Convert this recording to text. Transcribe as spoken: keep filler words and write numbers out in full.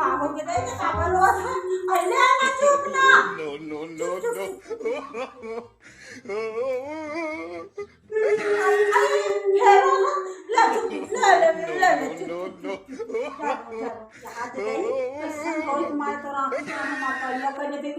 का हो गे रे, का बोलो? अरे ले ना, चुप ना। No, no, no, चुप, चुप, no। चुप, चुप। आई, आई, फेर हो, ले चुप, ले, ले, ले, ले, चुप, चुप, चुप। चलो, चलो, यहाँ से गई, कैसन कोई तुम्हारे तो राखी का हम आता, अल्लाह करने दे।